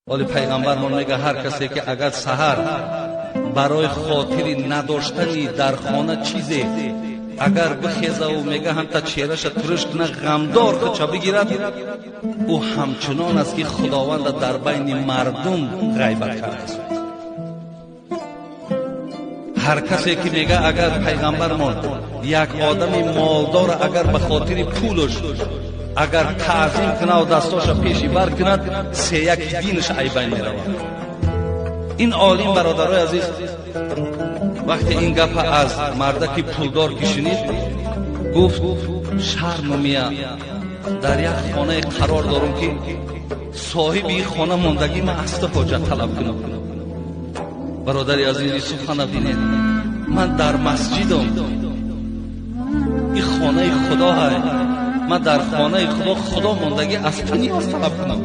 Оли пайғамбармон мега, ҳар касе ки агар саҳар барои хотири надоштани дар хона чизе агар бихезаву, мега, ҳамта чеҳраша туруш куна, ғамдор худша бигирад, ӯ ҳамчунон аст, ки Худованда дар байни мардум ғайбат кардааст. Ҳар касе ки, мега, агар пайғамбармон як одами молдора агар ба хотири пулаш агар таъзим кунаву дастоша пеши бар кунад, сеяки динаш айбайн меравад. Ин олим, бародарои азиз, вақте ин гапа аз мардаки пулдор ки шунид, гуфт: «Шарму мия, дар як хонае қарор дорам, ки соҳиби ин хона мондагӣ, ман аз ту ҳоҷат талаб кунам». Бародари азизи, сухана бинед: ман дар масҷидам, ин хонаи Худо ҳай, ман дар хонаи Худо, Худо мондагӣ аз ту ниёз талаб кунам.